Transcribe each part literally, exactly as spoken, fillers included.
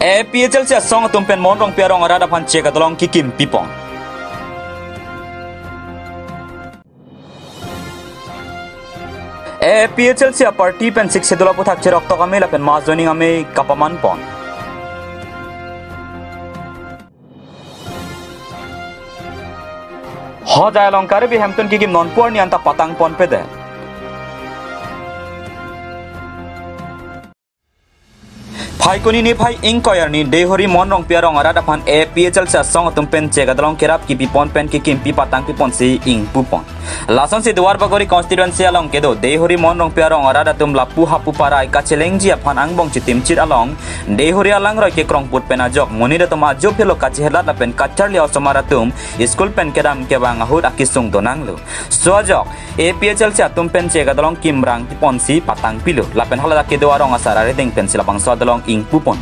A P H L C asong atum pen Mon Rongpi arong arat aphan chek adolong kekim pipon. A P H L C aparty pen Sixth Schedule aputhak cherok tok amei lapen mass joining amei kapaman pon. Hojai along Karbi Hemtun kekim nonpu arni anta patang ponpedet. Phaikuni niphai ingkoi arni Deihori Mon Rongpi arong arat aphan A P H L C asong atum pen chek adolong kerap kepi pon pen kekimpi patang piponsi ingpu pon. Lasonsi Duarbagori constituency along kedo Deihori Mon Rongpi arong arat atum lapu hapu parai kachelengji aphan angbong chitimchit along Deihori alangroi kekrongput pen ajok monit atum ajo phelo kachehelat lapen kacharli osomar atum school pen kedam kevang ahut akesung donanglo. So ajok A P H L C atum pen chek adolong kimrang piponsi patang pilo. Lapen haladak kedo arong asar arideng pensi labangso adolong ingpu pon.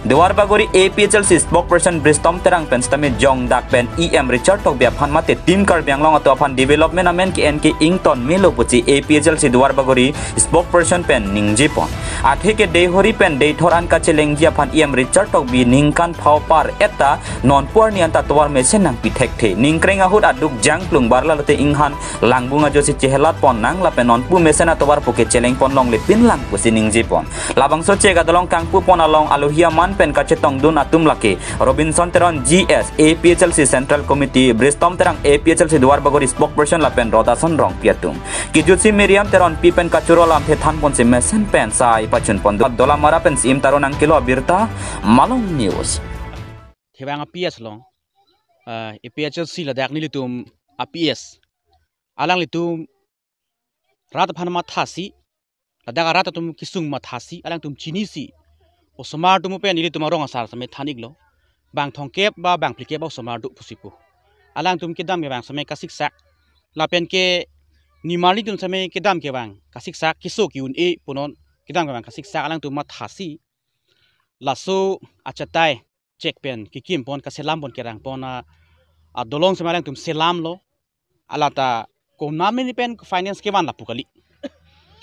Duarbagori A P H L C spokesperson Bristom Terang pen sitame jongdak pen E M Richard Tokbi aphan mate Team Karbi Anglong atum aphan development amen ke-en ke ington melo pusi A P H L C Duarbagori spokesperson pen ningje pon. Athe ke Deihori pen Deithor an kachelengji aphan E M Richard Tokbi ningkan phao par eta nonpu arni anta tovar mesen nangpi thekthe. Ningkreng ahut aduk jangklung barla lote inghan langbung ajosi chehelat pon nang lapen nonpu mesen atovar puke cheleng pon longle pinlang pusi ningje pon. Labangso chek adolong kangpu pon along alohi aman pen kachetongdun atum lake Robinson Teron G S A P H L C Central Committee, Bristom Terang A P H L C Duarbagori spokesperson lapen Rodason Rongpi atum. Kijutsi Miriam Teronpi pen kachoro alamthe than ponsi mesen pen sai pachun pon. Dolamara pen si im taro nangkelo abirta Malong News. Thevang a P S along, ah, A P H L C ladak nelitum a P S. Alanglitum rat aphan mathasi, ladak arat atum kesung mathasi, alangtum chinisi. Osomar atum pen nelitum arong asar sitame than-iklo. Bang thomkep ba bang phlikep ba osomar do pusi pu. Alangtum kedam kevang sitame kasiksak. Lapen ke nimarli atum sitame kedam kevang kasiksak, keso ke-un-e punon kedam kevang kasiksak alangtum mathasi. Laso achatai chek pen kekim pon kaselam pon kerang pon a, adolong sitame alangtum selamlo. Alata konat mini pen finance kevan lapu kali.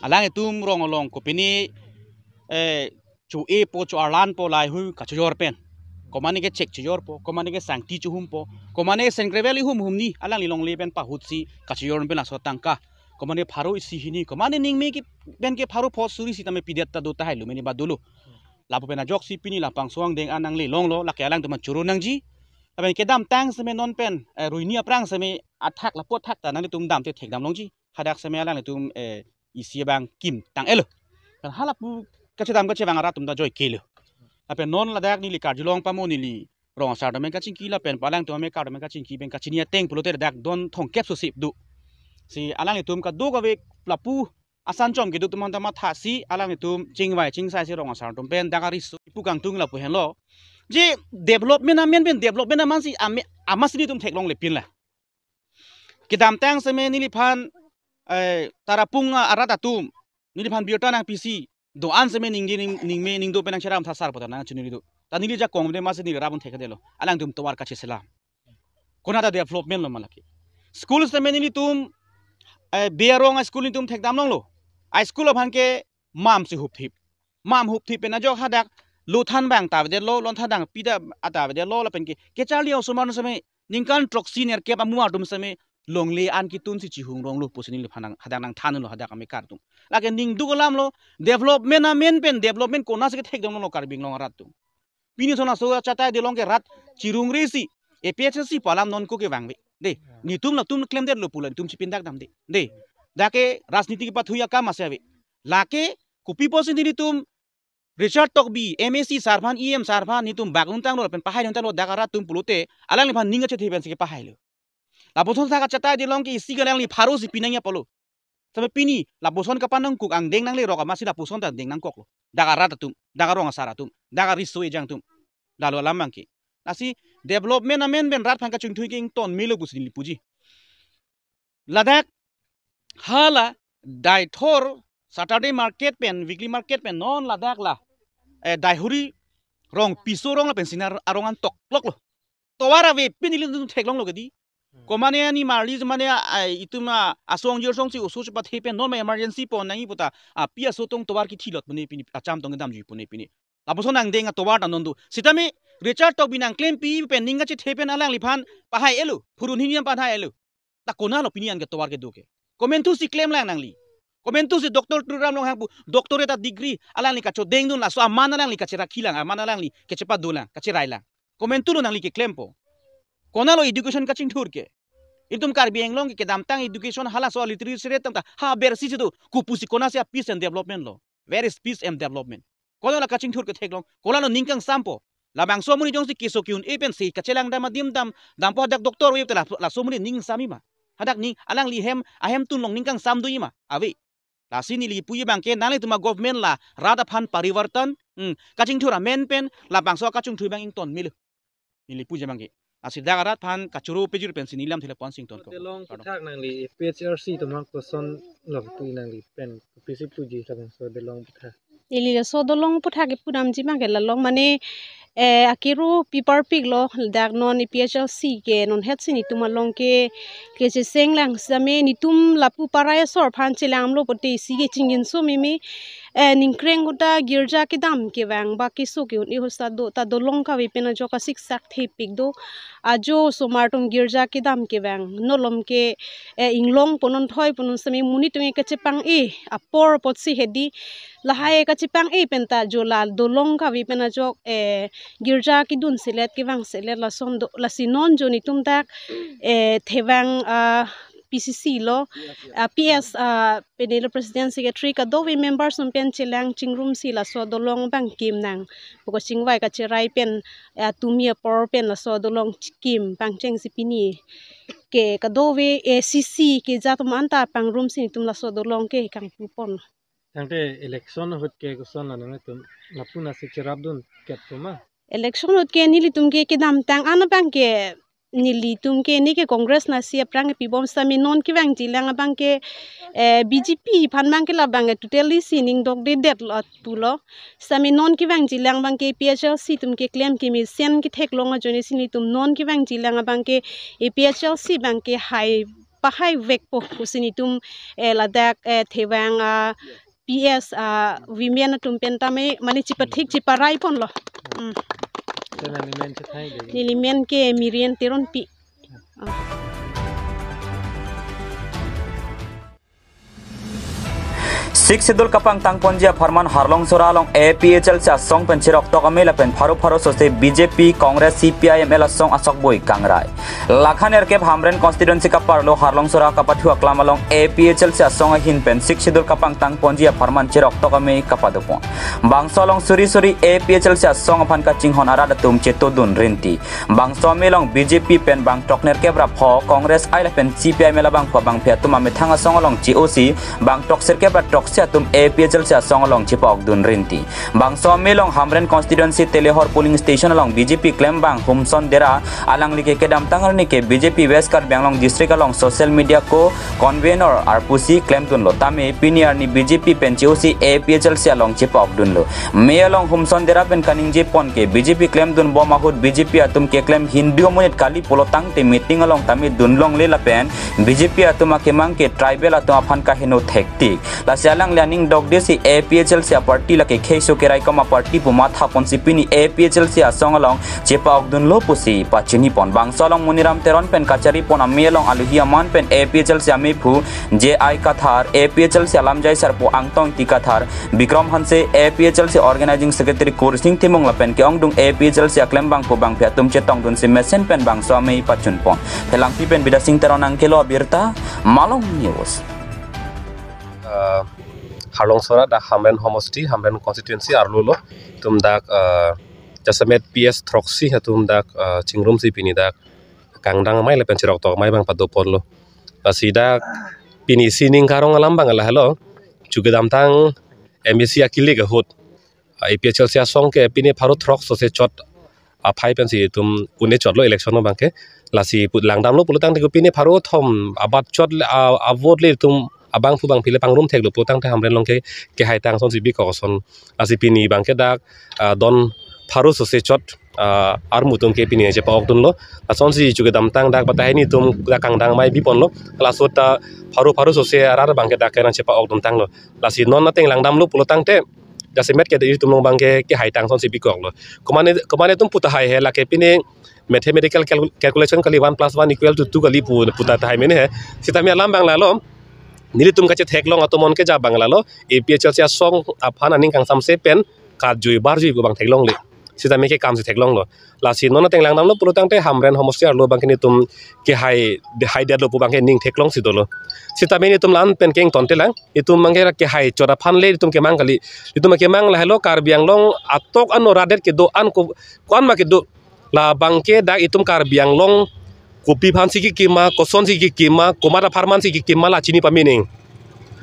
Alanglitum rong along kopine, eh, cho-e po cho-arlan po laheihui kachojor pen. Komane ke chek chojor po, komane ke sangti chohum po, komane ke sand gravel ihum humni, alangli longle pen pahutsi kachojor pen laso tangka. Komane pharo isi hini, komane ningme ke pen ke pharo pho suri sitame pidet ta do tahai lo mene ba dolo. Lapu pen ajoksi pini labangso angdeng an nangle longlo, lake alangtum choro nangji. Lapen kedamtang sitame non pen, eh, ruini aphrang sitame athak lapu athak ta nanglitum damte thekdam longji. Hadak sitame alanglitum, eh, isi abang kim tang-etlo. Kan halapu kachedam kachevang arat atum ta joike lo. Lapen non ladak neli karjulong pamo neli rong asar atum pen kachingki lapen palangtum pen karjulong pen kachingki pen kachini ateng pulote ladak don thomkep sosip do. Si alanglitum kadokave lapu asan chom kedo atum anta mathasi alanglitum chingvai chingsai si rong asar atum pen dak ariso ipu kangtung lapu henlo. Je development amen pen development aman si ame-, amatsi nelitum theklongle pinla. Kedamtang sitame neliphan, eh, Tarapung arat atum neliphan birta nangpisi do-an sitame ningje ning, ningme ningdo pen nangcheram thasar pu ta nangchunri do. Ta neli jakong de masi neli rabun thekdetlo. Alangtum tovar kacheselam. Konat ta development lo ma lake. School sitame nelitum, eh, Berong a school nelitum thekdam longlo. A school aphan ke mam si hupthip. Mam hupthip pen ajok hadak lothan bang ta avedetlo, lothan dang pida ata avedetlo lapen ke kecharli osomar sitame ningkan throksi nerkep amu atum sitame longle an ketun si chihung ronglo pusi neliphan nang hadak nangthanlo hadak amekar atum. Lake ningduk alamlo, development amen pen development konatsi kethekdam longlo Karbi Anglong arat atum. Pini sona so chatai delong ke rat chirungri si A P H L C pu alam non ko kevang ave. De, nelitum latum klemdetlo pu la nelitum chipindak dam de. De, dak ke rajniti kepathu akam masi ave. Lake kopi pusi nelitum Richard Tokbi, M A C sar aphan, E M sar aphan, nelitum bak longtanglo lapen pahai longtanglo dak arat atum pulote, alangliphan ning kachethe pensi kepahailo. Lapuson thak achatai delong ke isi ke alangli pharo si pinangji apotlo. Sitame pini, lapuson kapanangkok angdeng nanglerok amatsi lapuson ta deng nangkoklo. Dak arat atum, dak arong asar atum, dak ariso ejang atum. Lalo alam abang ke. Lasi development amen pen rat aphan kachingthui ke ington melo pusi neli puji. Ladak hala Deithor Saturday market pen, weekly market pen non ladak la, eh, Deihori rong piso rong lapen sinar arong an tokloklo. Tovar ave pini nelitum theklonglo kedi. Komane ani marli komane, ai, itum na asong jir song si oso chepathe pen non ma emergency pon nangji puta, a, pi aso tong tovar kithilot pune pini, acham tong kedamji pune pini. Lapuson angdeng atovar ta non do. Sitame Richard Tokbi nangklempi pen ning kachethe pen alangliphan pahai-elo, phurun hini an pahai-elo. Ta konatlo pini an ke tovar kedo ke? Komantusi klemlang nangli? Komantusi Doctor Tuliram Ronghang pu doctorate a degree alangli kachodengdun, laso aman alangli kacherakhilang, aman alangli kachepadolang, kacherailang? Komantulo nangli keklempo? Konatlo education kachingthur ke? Itum Karbi Anglong ke kedamtang education halaso literacy rate tangta habersi si do. Kopusi konatsi a peace and development lo? Where is peace and development? Konatlo kachingthur ketheklong? Konatlo ning kangsampo? Labangso amonit jongsi keso ke-un-e pensi kachelang dam adim dam dampo, hadak doctor ave te la, laso amonit ning samji ma? Hadak ning alangli hem, ahemtun along ning kangsam doji ma? Ave. Lasi neli puji abangke nanglitum a government la rat aphan parivartan, hmm, kachingthur amen pen labangso kachingthur abang ington melo. Neli puji abangke. Lasi dak arat aphan kachoro pejir pensi neli lam thele pon sington ko. Delong Pardon. Puthak nangli A P H L C atum aphan kosonlo pu nangli pen pisi puji labangso Delong Puthak? Neli laso Delong Puthak kepudamji abangke la along mane, eh, akero piparpiklo, dak non A P H L C ke non hetsi netum along ke kechesenglang sitame netum lapu parai asor aphan chelanglo pote isi ke chingjinso meme, eh, ningkreng ahut ta girja kedam kevang ba keso ke-un-e ahut ta do, ta Delong kave pen ajok asiksak thepik do. Ajo osomar atum girja kedam kevang, nolom ke, eh, inglongpo, non thoipo, non sitame monit atum ke kachepang-e apor apotsi hedi, lahai kachepang-e penta jo la Delong kave pen ajok, eh, girja kedun selet kevang selet lason do. Lasi non jo netum dak, eh, thevang, ah, P C C lo, ah, P S, ah, penelo president secretary kadokave members atum pen chelang chingrumsi laso Delong abang kim nang pu kachingvai kacherai pen, eh, tumi apor pen laso Delong kim pangchengsi pini ke kadokave A C C keja atum anta pangrumsi netum laso Delong ke kangpupon. Tangte election ahut ke koson la nangtum lapu nasi cherapdun ketpo ma? Election ahut ke nelitum ke kedamtang an abangke nelitum ke ne ke Congress nasi aphrang kepibom sitame non kevangjilang abangke, eh, B J P aphan abangke labangke totally si ning dokdedetlo pulo. Sitame non kevangjilang abangke A P H L C atum keklem kemesen ketheklong ajoinesi netum non kevangjilang abangke A P H L C abangke hai pahai vekpo pusi netum, eh, ladak, eh, thevang, ah, P S, ah, women atum pen tame mane chepathik cheparai ponlo. Hmm. Nangli men chethai de. Neli men ke Miriam Teronpi. Ah. Sixth Schedule kapangtang ponji apharman Harlongsora along A P H L C asong pen cheroktok amei lapen pharo pharo sose B J P, Congress, C P I M L asong asokboi kangrai. Lakhan nerkep Hamren constituency kaparlo Harlongsora kapathu aklam along A P H L C asong ahin pen Sixth Schedule kapangtang ponji apharman cheroktok amei kapadopon. Bangso along suri suri A P H L C asong aphan kachinghon arat atum chetodun rinti. Bangso amei along B J P pen bangthrok nerkep ra pho, Congress ai lapen C P I M L abangphu abangphi atum amethang asong along che-osi, bangthrok sirkep ra throksi atum A P H L C asong along chepa-okdun rinti. Bangso amei along Hamren constituency Telehor polling station along B J P klembang Humson Dera alangli ke kedamtang arni ke B J P West Karbi Anglong district along social media co-convenor arpusi klemdunlo tame pini arni B J P pen che-osi A P H L C along chepa-okdunlo. Amei along Humson Dera pen kaningje pon ke B J P klemdunbom ahut B J P atum keklem Hindu amonit kali pulo tangte meeting along tame dunlongle lapen B J P atum akemang ke tribal atum aphan kaheno thektik. Lasi alangli aning dokdesi A P H L C aparty lake kheiso keraikom aparty pu matha ponsi pini A P H L C asong along chepa-okdunlo pusi pachini pon. Bangso along Muniram Teron pen kachari pon amei along aluhi aman pen A P H L C ameiphu J I Kathar, A P H L C alamjai sarpo Angtong Ingti Kathar, Bikram Hanse, A P H L C organizing secretary Kursing Timung lapen ke-ongdung A P H L C aklembangphu bangphi atum chetongdunsi mesen pen bangso amei pachun pon. Phelangpi pen Bidasing Teron nangkelo abirta, Malong News. Ah, Harlongsora dak Hamren homosti, Hamren constituency arlo lo, itum dak, ah, jasemet P S throksi atum dak, ah, chingrumsi pini dak kangdang amei lapen cheroktok amei abang padoponlo. Lasi dak pini sining karong alam abang lahelo, chu kedamtang M A C akilik ahut, ah, A P H L C asong ke pini pharo throk sose chot aphai pensi itum un-e chotlo election abangke. Lasi pu langdamlo pulotangte ko pini pharo thom abat chot le, ah, a vote le itum abangphu bangphi le pangrum theklo pulotangte Hamren along ke kehai tang asonsi bikok ason. Lasi pini abangke dak, ah, don pharo sose chot, ah, armu atum ke pini chepa-okdunlo. Lasonsi chu kedamtang dak batai hini atum dak kangdang amei biponlo. Laso ta pharo pharo sose arat abangke dak ke nangchepa-okduntanglo. Lasi non ateng langdamlo pulotangte Jasemet ke ilitum along abangke kehai tang asonsi bikoklo. Komane, komane atum pu tahai he, lake pine mathematical cal-, calculation kali, one plus one equal to two kali pu, pu tahai mene he. Sitame alam abang lalo. Nelitum kachetheklong atum on keja abang lalo. A P H L C asong aphan aning kangsamse pen karjui barjui pu abang theklongle. Sitame ke kamsi theklonglo. Lasi non ateng langdamlo pulotangte Hamren homosti arlo abangke nelitum kehai, haidetlo pu abangke ning theklongsi dolo. Sitame nelitum la-an pen ke ingtonte lang. Itum abangke kehai chot aphan le itum kemang kali. Itum kemang lahelo Karbi Anglong atok ano radet kedo-an ko, ko-an ma kedo. La abangke dak itum Karbi Anglong kopi aphansi kekima, kosonsi kekima, komat apharmansi kekima la chini pame nang.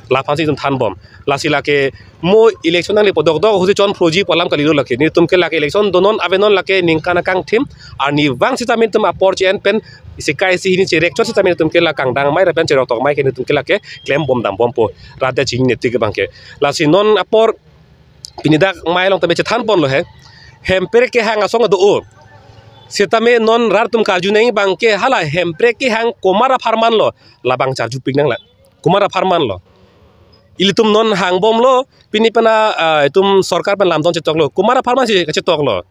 La aphansi itum thanbom. Lasi lake mo election nangli podokdok ahutsi chonphroji pu alam kalilo lake. Nelitum ke lake election donon avenon lake ningkan akangthim. Arnivang sitame itum apor che-en pen isi kai isi hini cherek chot sitame itum ke la kangdang amei ra pen cherok tok amei ke nelitum ke lake klembom dambompo. Radet chinine tik abangke. Lasi non apor pini dak amei along tame chethanponlo he. Hemprek kehang asong do-o. Sitame non rat atum karju nang abangke hala hemprek kehang komat apharmanlo, labang charjupik nang la. Komat apharmanlo. Ilitum non hangbomlo, pini pena, ah, itum sorkar pen lamdon chetoklo. Komat apharmansi kachetoklo.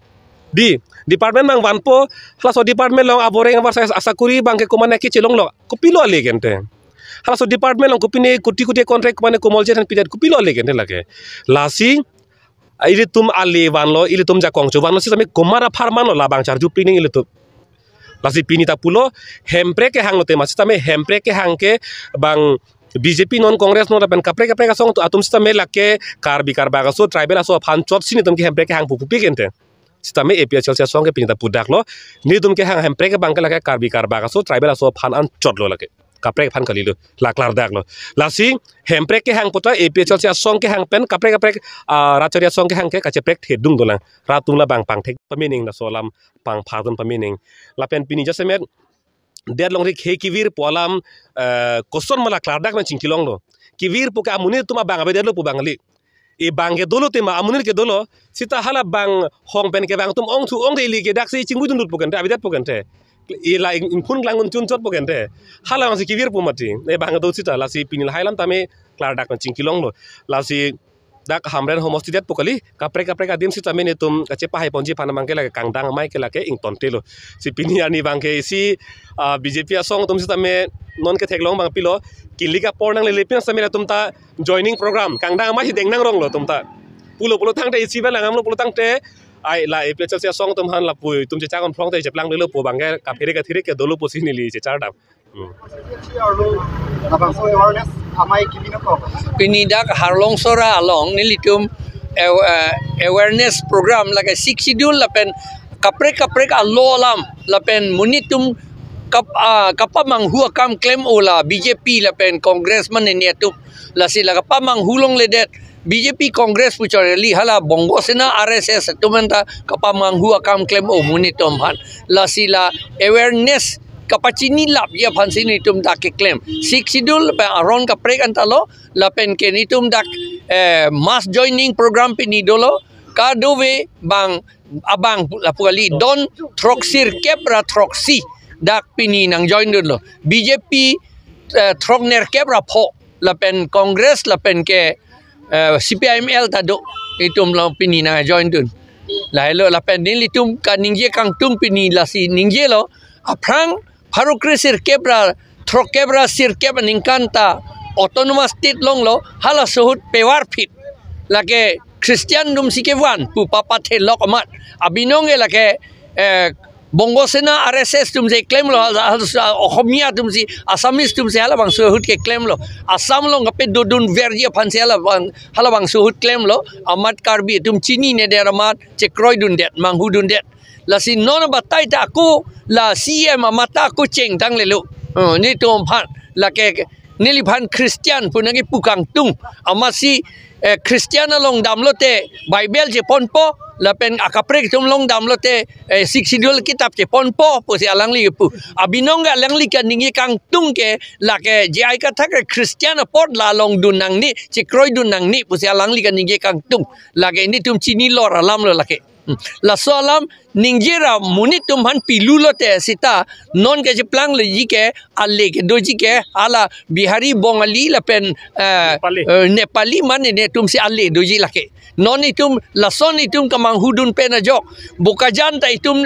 Di, department abang vanpo, halaso department along aboreng abar sa-, asakuri abangke komane kechelonglo. Kopilo ale kente. Halaso department along kopine koti koti contract komane komolje than pidet kopilo ale kente lake. Lasi, ah, ilitum ale vanlo, ilitum jakong cho vanlo, sitame komat apharmanlo labang charjupik nang ilitum. Lasi pini ta pulo, hemprek kehanglo tema, sitame hemprek kehang ke abang B J P non Congress non lapen kaprek kaprek asong atum sitame lake Karbi Karbak aso tribal aso aphan chotsi nelitum ke hemprek kehang pu pupi kente. Sitame A P H L C asong ke pini ta pudaklo. Nelitum kehang hemprek abangke lake Karbi Karbak aso tribal aso aphan anchotlo lake. Kaprek aphan kalilo. La klardaklo. Lasi hemprek kehang puta A P H L C asong kehang pen kaprek kaprek, ah, rachari asong kehang ke kacheprek thedung dolang. Rat atum labang pangthek pame nang laso alam pangphadun pame nang. Lapen pini jasemet det longri khei kevir pu alam, eh, koson ma la klardak nang chingkilonglo. Kevir pu ke amonit atum abang avedetlo pu abang kali. Abang ke dolo tema, amonit ke dolo. Sita hala abang hong pen kevang atum ongthu ongde ili ke daksi chingbuidunlut pu kente, avedet pu kente. I la ing-, ingphun klang un chunchot pu kente. Hala abangsi kevir pu mati. Abang do sita lasi pini lahai alam tame klardak nang chingkilonglo. Lasi dak Hamren homosti det pu kali, kaprek kaprek adim sitame nelitum kachepahaiponji aphan abangke lake kangdang amei ke lake ingtontelo. Si pini arni abangke isi, ah, B J P asong atum sitame non ketheklong abang pilo, kilik apor nanglelepin sitame latum ta joining program, kangdang amei si deng nangronglo atum ta. Pulo pulotangte isi ba langamlo pulotangte, ai la A P H L C asong atum aphan lapu itum chechak onphlongte cheplanglelo pu abangke kaphere kathirik ke dolo pusi neli chechardam. Hmm. Labangso awareness amei kimi nangkok. Pini dak Harlong Sora along nelitum aw-, eh, awareness program lake Sixth Schedule lapen kaprek kaprek alo alam lapen monit atum kap-, ah, kapamanghu akam klem-o la B J P lapen Congress mane ni atum. Lasi la kapamanghu longledet B J P Congress pu charli hala Bongo Sena R S S atum anta kapamanghu akam klem-o monit atum aphan. Lasi la awareness kapachinilapji aphansi nelitum dak keklem. Sixth Schedule pen aron kaprek anta lo lapen ke nelitum dak, eh, mass joining program pini dolo kadokave abang abang lapu kali don throksirkep ra throksi dak pini nangjoindunlo. B J P, eh, throknerkep ra pho lapen Congress lapen ke, eh, C P I M L ta do itum along pini nangjoindun. Lahelo lapen nelitum kaningje kangtung pini lasi ningjelo aphrang pharo kresirkep ra throkkep ra sirkep aningkan ta autonomous state longlo halaso ahut pevar phit lake Christian atumsi kevan pu papathelok amat abinong ke lake, eh, Bongo Sena R S S atumsi klemlo, hal-, hal-, Ohomia atumsi, Assamese atumsi halabangso ahut keklemlo. Assam along kapedodunverji aphansi halabang, halabangso ahut klemlo. Amat Karbi atum chinine der amat chekroidundet, manghudundet. Lasi non abatai ta ako la C M amat ta ako chengtanglelo. Oh, nelitum aphan lake neliphan Christian pu nangkepu kangtung. Amatsi, eh, Christian along damlote Bible cheponpo, lapen akaprek atum along damlote, eh, Sixth Schedule kitab cheponpo pusi alangli kepu. Abinong ke alangli kaningje kangtung ke lake J I Kathar ke Christian apot la longdun nangne, chekroidun nangne pusi alangli kaningje kangtung. Lake nelitum chinilor alamlo lake. Laso alam ningje ra monit atum aphan pilu lote seta non kacheplang loji ke ale kedoji ke hala Bihari, Bongali lapen eh, Nepali. Eh, Nepali mane netum si ale doji lake. Non itum lason itum kemanghu dun pen ajok. Bokajan ta itum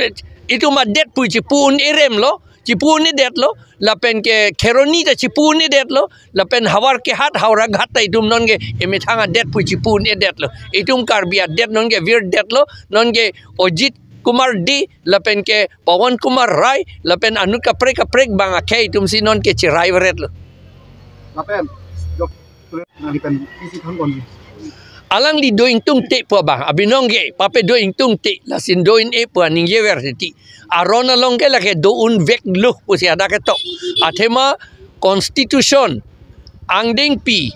itum adet pu chipu un-e rem lo, chipu un-edet lo. Lapen ke Kheroni ta chipu un-edet lo. Lapen Howraghat, Howraghat ta itum non ke emethang adet pu chipu un-edet lo. Itum Karbi adet non ke virdet lo, non ke Ajit Kumar Dey, lapen ke Pawan Kumar Rai, lapen anut kaprek kaprek bang akhei itum si non ke cherai veret lo. Lapen, dok, nang ikan isi thang kon. Alangli do ingtungte pu abang, abinong ke, pape do ingtungte, lason do in-e pu ningje ver titi. Aron along ke lake do unvek lo pusi hadak ketok. Athema Constitution angdengpi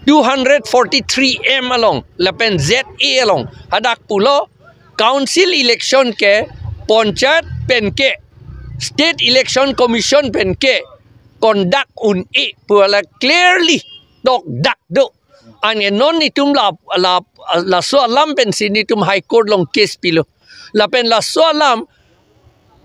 two hundred forty-three M along, lapen Z A along, hadak pulo, council election ke, panchayat pen ke, State Election Commission pen ke, conduct un-e pu hala clearly tokdak do. Anke non itum la, la, laso alam pensi netum High Court along case pilo. Lapen laso alam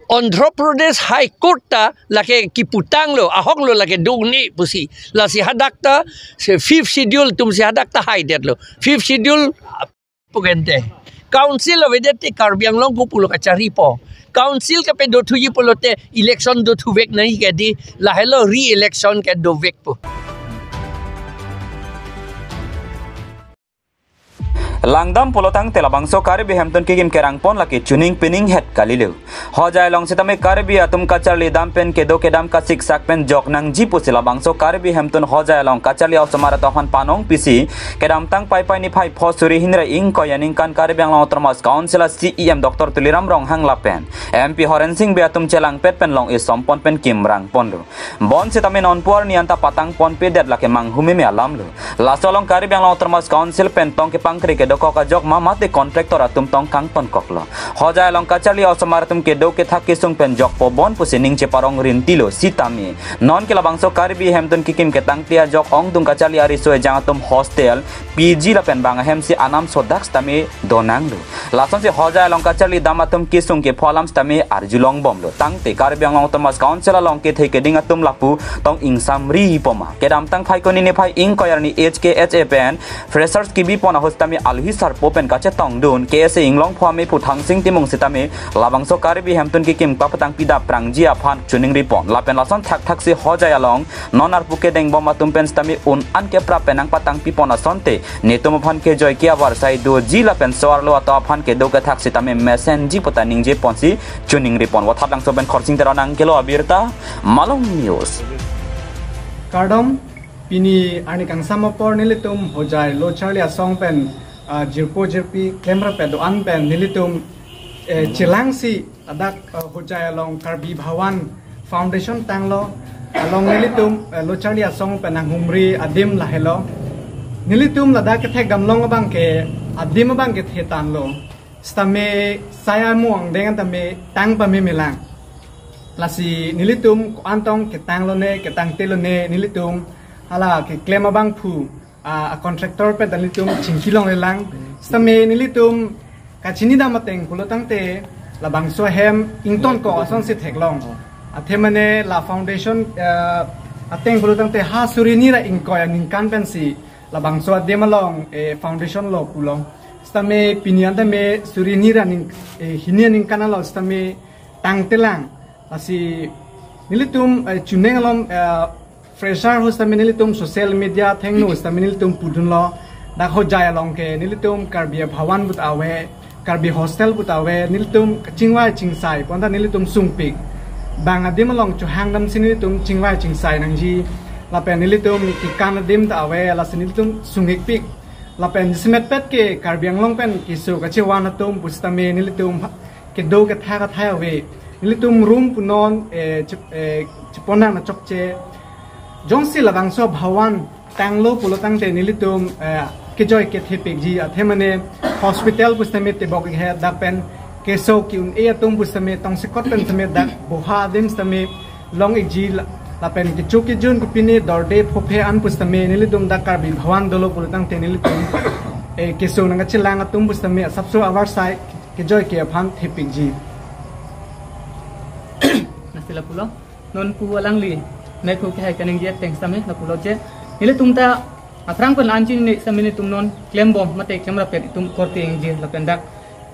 Andhra Pradesh High Court ta lake kiputang lo, ahok lo lake do un-e pusi. Lasi hadak ta, se fifth schedule atum si hadak ta haidet lo. Fifth schedule, ah, pu kente. Council avedet te Karbi Anglong ko pulo kachari po. Council kape dothuji pulote election dothuvek nangji ke di, lahelo re-election ke dovek po. Langdam pulotangte labangso Karbi hemtun kikim kerangpon lake chuning pining het kalilo. Hojai along sitame Karbi atum kacharli dam pen kedo kedam kasiksak pen jok nangji pusi labangso Karbi hemtun Hojai along kacharli osomar atum aphan panong pisi kedamtang Paipai niphai pho suri hini ra ingkoi aningkan Karbi Anglong Autonomous Council a C E M Doctor Tuliram Ronghang lapen M P Horensing Bey atum chelangpet pen long-e sompon pen kimrangponlo. Bonsitame non pu arni anta patangponpedet lake manghumeme alam lo. Laso along Karbi Anglong Autonomous Council pen tong kepangkri kedokok ajok ma mate contractor atum tong kangtonkoklo. Hojai along kacharli osomar atum kedo kethak kesung pen jokpo bon pusi ning cheparong rintilo sitame non ke labangso Karbi hemtun kikim ketangte ajok ongdung kacharli ariso ejang atum hostel, P G lapen bang ahem si anam sodak sitame donanglo. Lasonsi Hojai along kacharli dam atum kesung kepho alam sitame arjulongbomlo. Tangte Karbi Anglong Autonomous Council along kethe keding atum lapu tong ingsamri poma. Kedamtang Phaikuni niphai ingkoi arni H K H A pen freshers kibipon ahut sitame alohi sarpo pen kachetongdun K S A Inglongpho amei pu Thangsing Timung sitame labangso Karbi hemtun kikim papatang pida prangji aphan chuningripon. Lapen lason thakthaksi Hojai along non arpu kedengbom atum pen sitame un-an keprap pen nangpatangpipon asonte netum aphan kejoi ke-avarsai doji lapen so-arlo atum aphan kedo kethak sitame mesenji puta ningjeponsi chuningripon. Vothatlangso pen Khorsing Teron angkelo abirta, Malong News. Kardom, pini arni kangsam apor nelitum Hojai lo charli asong pen, ah, jirpo jirpi klemra pe do-an pen nelitum, eh, chelangsi ladak, eh, Hojai along Karbi Bhawan Foundation tanglo, along nelitum, eh, lo charli asong pen nanghumri adim lahelo. Nelitum ladak kethek damlong abang ke, adim abang ke thetanlo. Sitame saya muang dengan tame tang pamemelang. Lasi nelitum ko-an tong ketanglo ne, ketangtelo ne, nelitum hala keklem abangphu, ah, a contractor pen ta nelitum chingki longlelang. Sitame nelitum kachinidam ateng pulotangte labangso ahem ingtonkok asonsi theklong. Athema ne la foundation, eh, ateng pulotangte ha suri hini ra ingkoi aningkan pensi labangso adim along, eh, foundation lo pulo. Sitame pini anta me suri hini ra ning, eh, hini aningkan alo sitame tangtelang. Lasi nelitum, eh, chuning alom, eh, fresher ahut sitame nelitum social media thengno sitame nelitum pudunlo. Dak Hojai along ke nelitum Karbi Bhawan puta ave, Karbi hostel puta ave, nelitum chingvai chingsai, pu anta nelitum sungpik. Bang adim along chohang damsi nelitum chingvai chingsai nangji. Lapen nelitum kekan adim ta ave, lasi nelitum sung-ikpik. Lapen jasemetpet ke Karbi Anglong pen keso kachevan atum pusitame nelitum kedo kethak athai ave. Nelitum room punon, eh, chep-, eh, cheponang na chokche. Jongsi labangso Bhawan tanglo pulotangte nelitum, eh, kejoi kethepikji athema ne hospital pusitame tebok-ikhe dak pen keso ke-un-e atum pusitame tongsekot pen sitame dak boha adim sitame long-ikji la-, lapen kecho kejun kopine dorde phophe an pusitame nelitum dak Karbi Bhawan dolo pulotangte nelitum Eh, kesung nangkachelang atum pusitame asapso avarsai kejoi ke aphan thepikji. Lasi lapulo, non pu alangli mekhu kehai kaningje ateng sitame lapulo je, nelitum ta aphrang pen la-an chinine sitame nelitum non klembom mate klem rapet itum korte ingje lapen dak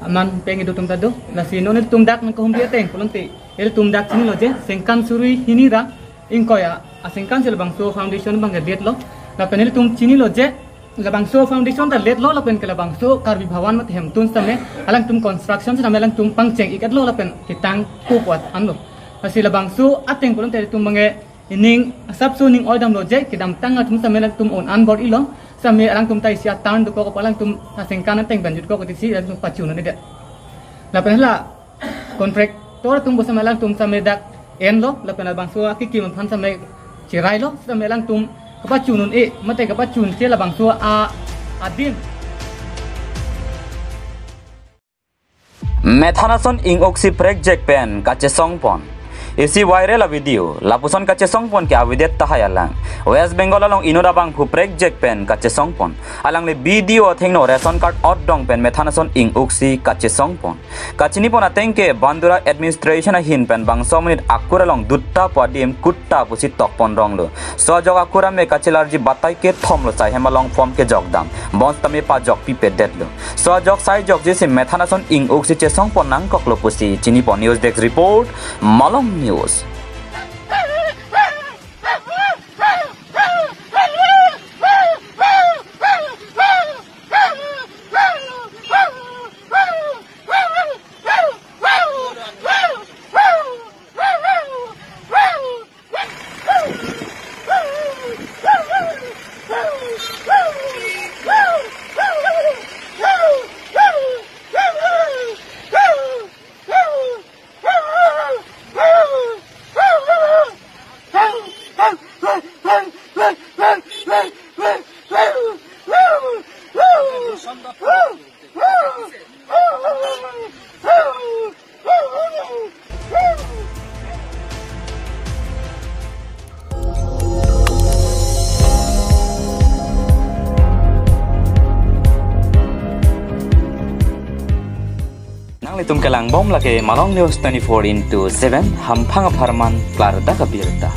aman peng ido atum ta do. Lasi non nelitum dak nangkahumri ateng pulote nelitum dak chinilo je, sengkan suri hini ra ingkoi a, asengkan si labangso foundation abang ke letlo. Lapen nelitum chinilo je, labangso foundation ta letlo lapen ke labangso Karbi Bhawan mate Hemtun sitame alangtum construction sitame alangtum pangcheng ik-etlo lapen ketang kukwat anlo. Lasi labangso ateng pulote nelitum abang ke ining asapso ning oidamlo je, kedamtang atum sitame alangtum on an bor-ilo, sitame alangtum ta isi a-turn dokok apot alangtum asengkan ateng pen jutkok atisi alangtum pachun un-edet. Lapen hala contractor atum pusitame alangtum sitame dak enlo, lapen labangso akikim aphan sitame cherailo, sitame alangtum kapachun un-e mate kapachunche labangso a adim. Methanason ing-uksi prekjek pen kachesongpon. Isi viral a-video, lapuson kachesongpon ke avedet tahai alang. West Bengal along inut abangphu prekjek pen kachesongpon. Alangli B D O athengno ration card otdong pen methanason ing-uksi kachesongpon. Kachinipon ateng ke Bandura administration ahin pen bangso amonit akur along dutta pu adim kutta pusi tokpon ronglo. So ajok akur ame kachelarji batai kethomlo sai hem along form kejok dam. Bonsitame pajok pipedetlo. So ajok sai jokji si methanason ing-uksi chesongpon nangkoklo pusi chinipon. News Desk Report, Malong News. Nanglitum kelangbom lake Malong News twenty-four into seven, hamphang apharman klardak abirta.